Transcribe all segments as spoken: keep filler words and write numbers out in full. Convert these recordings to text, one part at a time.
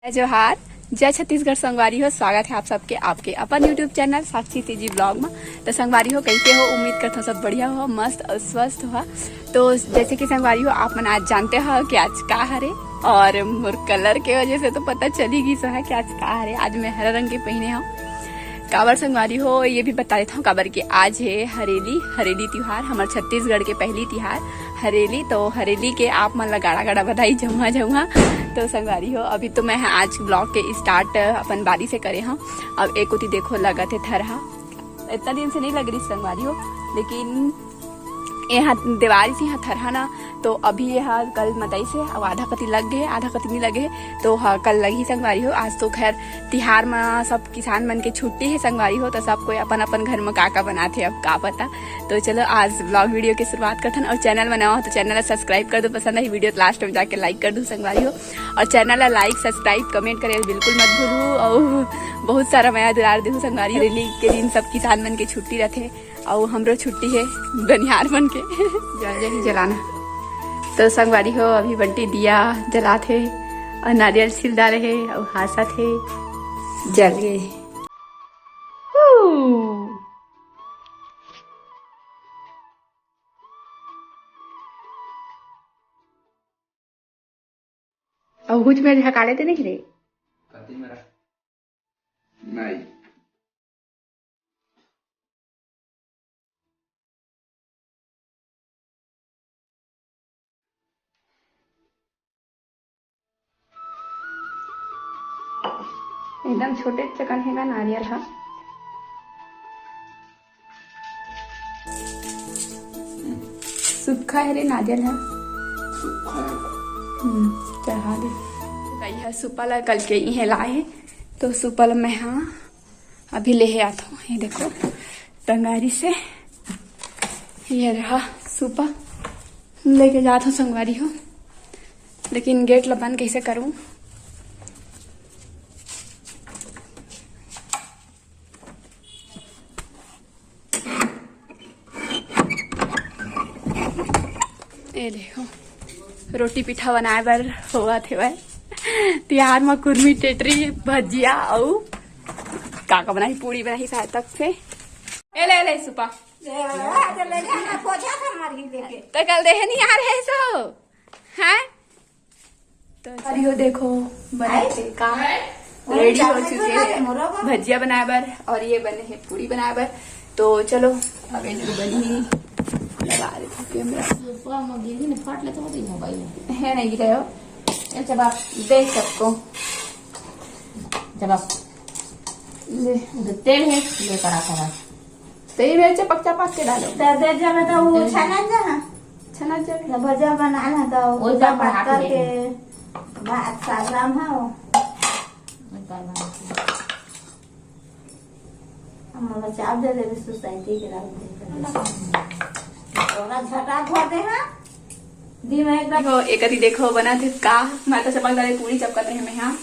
जय जोहार, जय छत्तीसगढ़ संगवारी हो। स्वागत है आप सबके आपके अपन YouTube चैनल साक्षी तीजी ब्लॉग में। तो संगवारी हो, कैसे हो? उम्मीद करता हूँ सब बढ़िया हो, मस्त और स्वस्थ हो। तो जैसे कि संगवारी हो, आप मन आज जानते हो कि आज का हरे, और मोर कलर के वजह से तो पता चली गई सो है कि आज का हरे। आज मैं हरा रंग के पहने हूँ। काबर संगवारी हो, ये भी बता देता हूँ काबर कि आज है हरेली, हरेली तिहार, हमार छत्तीसगढ़ के पहली तिहार हरेली। तो हरेली के आप मन ला गाड़ा गाड़ा बधाई, जमुआ जमुआ। तो संगवारी हो, अभी तो मैं आज ब्लॉग के स्टार्ट अपन बारी से करे हूँ। अब एक उती देखो लगत है थरहा, इतना दिन से नहीं लग रही संगवारी हो, लेकिन यहाँ देवारी से यहाँ थरहा ना, तो अभी यहाँ कल मतई से अब आधा कती लग गए, आधा कती नहीं लगे। तो हाँ, कल लगी संगवारी हो। आज तो खैर तिहार में सब किसान मन के छुट्टी है संगवारी हो, तो सब कोई अपन अपन घर में का का बनाते, अब का पता। तो चलो आज ब्लॉग वीडियो की शुरुआत करथन, और चैनल में नवा हो तो चैनल ला सब्सक्राइब कर दो, पसंद आई वीडियो तो लास्ट में जाके लाइक कर दो संगवारी हो, और चैनल ला लाइक सब्सक्राइब कमेंट करे बिल्कुल मत भूलू, और बहुत सारा मया दुलार देहू संगवारी हो। हरेली के दिन सब किसान मन के छुट्टी रहते, अउ हमरो छुट्टी है बनिहार मन के। जय जय ही जलाना। तो संगवारी हो, अभी बंटी दिया जलात हे अउ नारियल छिल डारे हे अउ हासत हे, जल गए। हू। अउ हुच में झकाले ते नहीं रे। कति मेरा? नहीं। एकदम छोटे चकन हेगा नारियल हा। सुक्खा है रे नारियल हा। सुक्खा है। हम्म, चढ़ा दे। कई है सुपा ला कल के इहे लाए, तो सुपा ला मैं हा अभी लेहे आत हूँ। ये देखो टंगारी से, ये रहा सुपा, लेके जात हूँ संगवारी हो, लेकिन गेट ला बंद कैसे करूँ? ए देखो, रोटी पीठा बनाए बर होवत हेवय। तिहार म कुरमी टेटरी, भजिया अउ का का बनाही, पूड़ी बनाही शायद तक से। ए ले, ए ले सुपा। ले, ले, ले, ले, पोछा था मार ही लेके। त कल देहे नहीं आ रहे सो, हैं? तो अरे हो देखो, बने थे का रेडी हो चुके हैं भजिया बनाए बर, और ये बने हैं पूड़ी बनाए बर। तो चलो, अब एक बनी लगा देते हैं कैमरा। ऊपर में गिरी ने फाट लेते हो तो मोबाइल में। है नहीं गिरा हो। ए, जब आप देख सबको। जब आप ले। उधर तेल है, लेकर आता है। तो ये मिर्च पकचा पाक के डालो। तो दे जब तो वो छना जा। छना जा। तो भजा बना ना तो वही पूजा तो पाठ बना के करके। बात सागराम हो। वही तो बना के। हम लोग चाप दे देबे सोसाइटी के रात दे। थोड़ा झटा भर दे हाँ। दी मैं एक बार। देखो, एक अति देखो बना थे का, माता चपक डाले पूरी चपकत रहे में हाँ।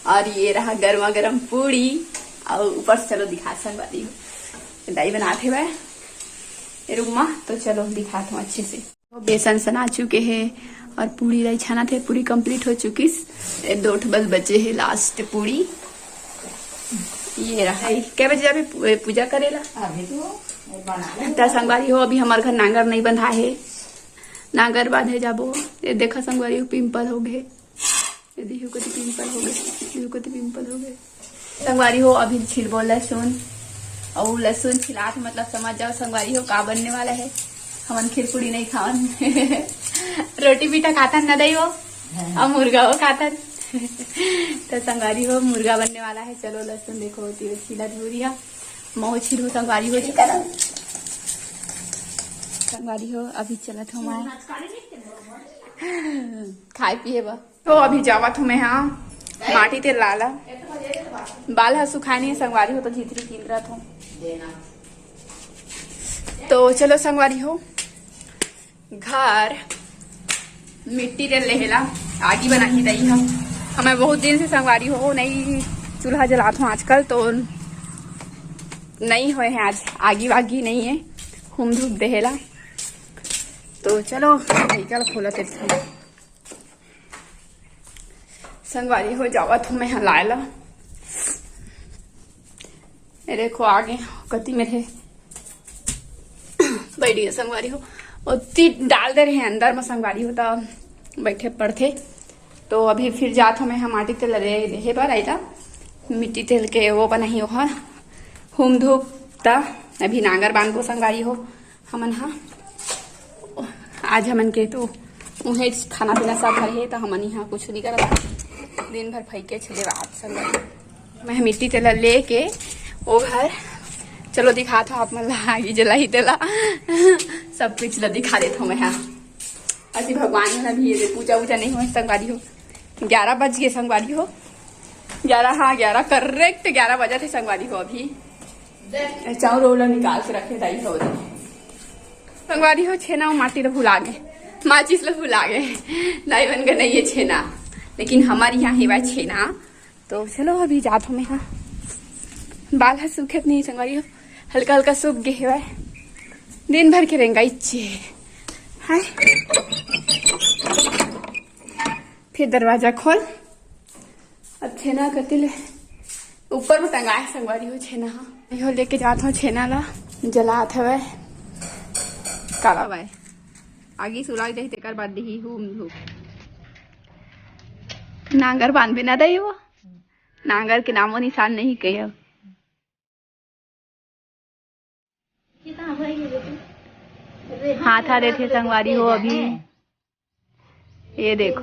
और ये रहा गर्मा गर्म पूड़ी, और ऊपर से चलो दिखा संगवारी हो, दाई बनात हे वह रूम में, तो चलो दिखात हूँ अच्छे से। बेसन सना चुके हे और पूड़ी लाई छाना थे, पूरी कंप्लीट हो चुकिस। ए, दो ठो बस बचे हे लास्ट पूड़ी। ये रहा, कै बजे जाबे पू-, पूजा करेला? अभी तो बना ले। त संगवारी हो, अभी हमार घर नांगर नहीं बंधा हे, नांगर बांधे जाबो। ये देखा संगवारी हो, पिंपल हो गए। ये देहू कति पिंपल हो गए, देहू कति पिंपल हो गए। संगवारी हो, अभी छिलबो लहसुन, अउ लहसुन छिलात हे, मतलब समझ जाओ संगवारी हो का बनने वाला है। हमन खीर पूड़ी नहीं खावन। रोटी पीठा खाथन न दई हो, हाँ। अउ मुर्गा हो खाथन। तो संगवारी हो, मुर्गा बनने वाला है। चलो लहसुन देखो होती है छिलत भूरी है, मऊ छिलू संगवारी हो जी। संगवारी हो, अभी चलत हो मैं खाए पिए बा। तो अभी जावत हूँ मैं, हाँ, माटी तेल लाला। बाल ह सुखाए नहीं संगवारी हो, तो झिथरी किंदरत हूँ। तो चलो संगवारी हो, घर मिट्टी तेल लेहेला, आगी बनाही दई हम। हमें बहुत दिन से संगवारी हो, नहीं चूल्हा जलात हूँ आजकल, तो नहीं होए हैं आज, आगी वागी नहीं है, घूम धूप देहेला। तो चलो, साइकिल खोलत हूँ। संगवारी हो, जावत हूँ मैं ह लाए ला। ये देखो, आगे कति मेरे बैठ गए संगवारी हो। ओती डाल दे रहे अंदर में संगवारी हो, त बैठे पड़थे। तो अभी फिर जात हूँ मैं ह माटी तेल ले देहे बर, आइला मिट्टी तेल के वो बनाही, ओहर हूम धूप। त अभी नांगर बांधबो संगवारी हो। हमन ह आज हमन के तो उहेच खाना पीना सब हर हे, त हमन इहाँ कुछ नहीं करत। दिन भर फैके छले बात संगवारी। मैं मिट्टी तेला लेके ओ घर, चलो दिखात हूँ आप मन ला, आगी जलाही तेला। सब कुछ ला दिखा देत हूँ मैं हा। अभी भगवान मन अभी ये पूजा वूजा नहीं हुए संगवारी हो। ग्यारह बज गए संगवारी हो। ग्यारह, हाँ, ग्यारह, करेक्ट ग्यारह बजत हे संगवारी हो अभी। चाउर ओला निकाल के रखे दाई हो। संगवारी हो, छेना अउ माटी ल भुला गे, माचिस ल भुला गे। दाई मन के नहीं है छेना, लेकिन हमारे यहाँ हेवय छेना। तो चलो अभी जात हूँ मैं हा। बाल ह सूखत नहीं संगवारी हो, हल्का हल्का सूख गे हेवय। दिन भर के रेंगाई चे है। फिर दरवाजा खोल। अब छेना कति ले ऊपर में टंगाए संगवारी हो छेना हा। यो लेके जात हूँ छेना ला, जलात हवय। काला बाय आगी सुलाग जाही तेकर बाद दिही हूम धूप। नांगर बांधबे ना दई वो, नांगर के नामो निशान नहीं कही अब। हाथ आ देथे संगवारी हो अभी। ये देखो।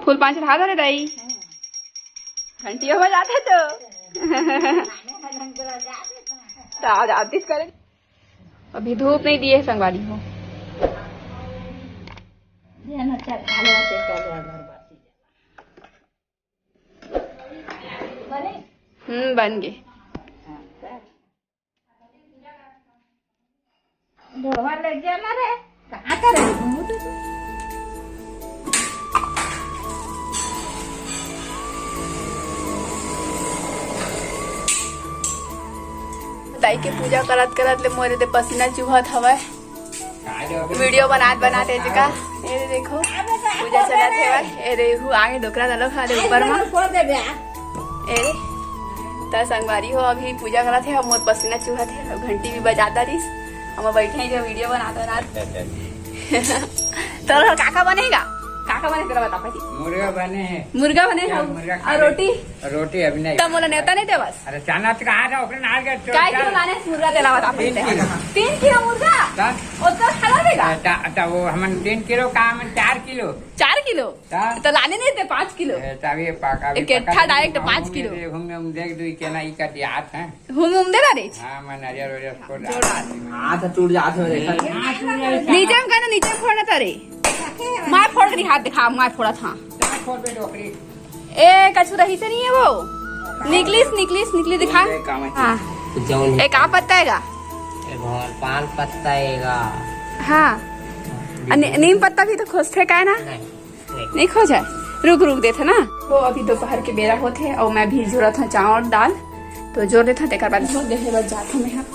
फूल पाँच रहा था रे दाई। घंटिया बजाते तो। तो आज आतिश करे। अभी धूप नहीं दिए संगवारी हो। हम्म, बन गए। दाई के पूजा करत करत ले मोरे दे पसीना चुहत हवय। वीडियो बनात बनात ए जगह, ए रे देखो, पूजा चलत हेवय। ए रे, हु आगे डोकरा घलो खा दे ऊपर म। ए रे, त संगवारी हो, अभी पूजा करत हे, मोर पसीना चुहत हे, घंटी भी बजाता रिस। हम बैठे हैं जो वीडियो बनात बनात। तोर घर काका बनेगा? काका बने तेरा बता पति। मुर्गा बने हैं। मुर्गा बने हैं। मुर्गा खा और ले। रोटी? रोटी अभी नहीं। तब मोला नेवता नहीं देवस? अरे चाना तो कहा था, ओकरे नाल के चल, काय किलो लाने मुर्गा तेला बता तीन पति। किलो। तीन किलो मुर्गा? का? ओतका खा लेगा? ता, ता वो हमन तीन किलो का, हमन चार किलो। चार किलो? का? तो लाने नहीं थे पाँच किलो। ए, तब ये पाका भी एक पका एठा दे, direct हम पाँच किलो। घूमे, घूमे, हम देख दू के ना, ई कर दिया हाथ है। हूम हूम दे रे। हाँ, मैं नारियल वारियल फोड़ रहा जोड़ा। हाथ टूट जात हो रे। नीचे में कहना, नीचे में फोड़ना था रे। मैं फोड़ रही हाथ दिखा, मैं फोड़ा था। ए, कछु रही से नहीं है वो। निकलिस, निकलिस, निकली दिखा। हाँ। जौन ए, का पत्ता है गा? ए, भगवान, पान पत्ता है गा। हाँ। अ, नी-, नीम पत्ता भी तो खोजथे का है ना? नहीं। नहीं खोज है, रुक रुक देथे ना। वो अभी दोपहर के बेरा होथे और मैं भी जोरत हूँ चावल दाल, तो जोर देथे तेकर बाद हो देहे बर जात हूँ मैं। हाँ,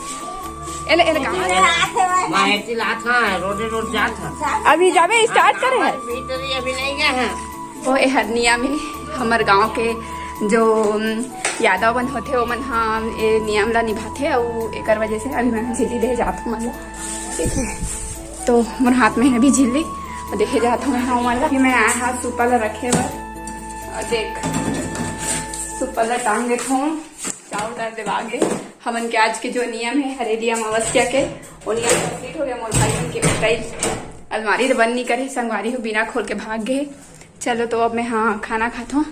एले एले कहाँ? माँ एती लात हाँ, रोडे रोड जात हाँ। अभी जाबे start करे है। भीतरी अभी नहीं गए हैं। वो एहर नियम है हमर गांव के, जो उम, यादव मन होथे, ओमन ह ए नियम ला निभाथे, अउ एकर वजह से अभी मैं झिल्ली देहे जात हूँ, मतलब, ठीक है। तो मोर हाथ में है अभी झिल्ली, देखे जात हूँ मैं, हाँ, वाला। अभी मैं आया हाँ सुपा ला रखे बर। और देख, सुपा ला टांग देत हूँ, चाउर दाल देवा गे। हमन के आज के जो नियम है हरेली अमावस्या के, वो नियम complete हो गया। मोर भाई मन के कई अलमारी तो बंद नहीं करे, संगवारी हो बिना खोल के भाग गए। चलो तो अब मैं, हाँ, खाना खात हूँ।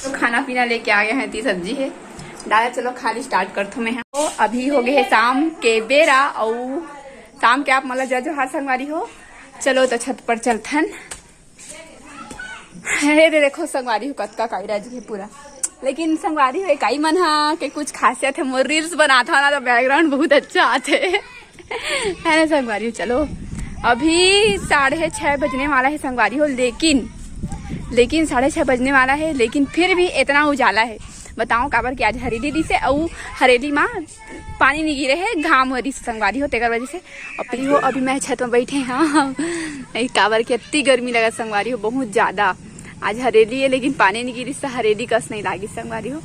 तो खाना पीना लेके आ गए हैं, ती सब्जी है, दादा। चलो खाली start करत हूँ मैं, हाँ। तो अभी हो गए है शाम के बेरा, अउ शाम के आप मला जय जोहार संगवारी हो। चलो तो छत पर चलथन। हे रे, देखो संगवारी हो, कतका काई राज के पूरा। लेकिन संगवारी हो, एकाई मन हा के कुछ खासियत है, मोर reels बनात हव ना, तो background बहुत अच्छा आथे। है ना संगवारी हो? चलो, अभी साढ़े छः बजने वाला है संगवारी हो, लेकिन लेकिन साढ़े छः बजने वाला है, लेकिन फिर भी इतना उजाला है। बताओ काबर कि आज हरेली दिस हे, अउ हरेली मा पानी नहीं गिरे है, घाम हो रही संगवारी हो, तेकर वजह से। अभी हो, अभी मैं छत में बैठे हाँ। काबर कि अति गर्मी लगा संगवारी हो, बहुत ज्यादा। आज हरेली है लेकिन पानी नहीं गिरी, हरेली कस नहीं लागी संगवारी हो।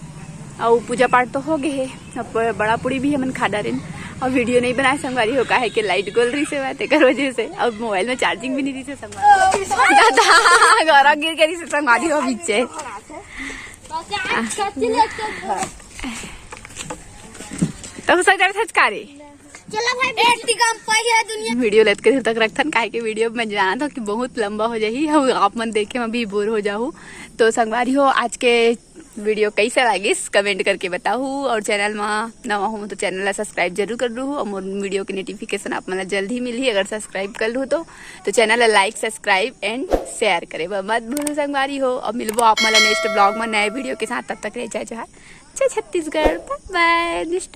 अउ पूजा पाठ तो हो गए है, अब बड़ा पूड़ी भी हमन खा डारेन। अउ video नहीं बनाए संगवारी हो, काहे के light गोल रही से, तेकर वजह से। अब mobile में charging भी नहीं रही से संगवारी हो। दादा, गौरव गिर गई से संगवारी हो पीछे। तो हो सकता है सच का रे। चलो भाई, बेटी का हम पाई है दुनिया। Video लेत के तक रखथन, काहे के video में जाना था कि बहुत लंबा हो जाही, हम आप मन देखे में भी bore हो जाहू। तो संगवारी हो, आज के video कैसे लागिस comment करके बताहू, और channel में नवा हो तो channel ला subscribe जरूर कर लूहू, और मोर video के notification आप मन ला जल्द ही मिलही अगर subscribe कर लूहू तो। तो channel ला like, subscribe and share करे बर मत भूलू संगवारी हो। अब मिलबो आप मन ला next vlog में नए video के साथ, तब तक रहे जय जोहार, जय छत्तीसगढ़, bye bye, next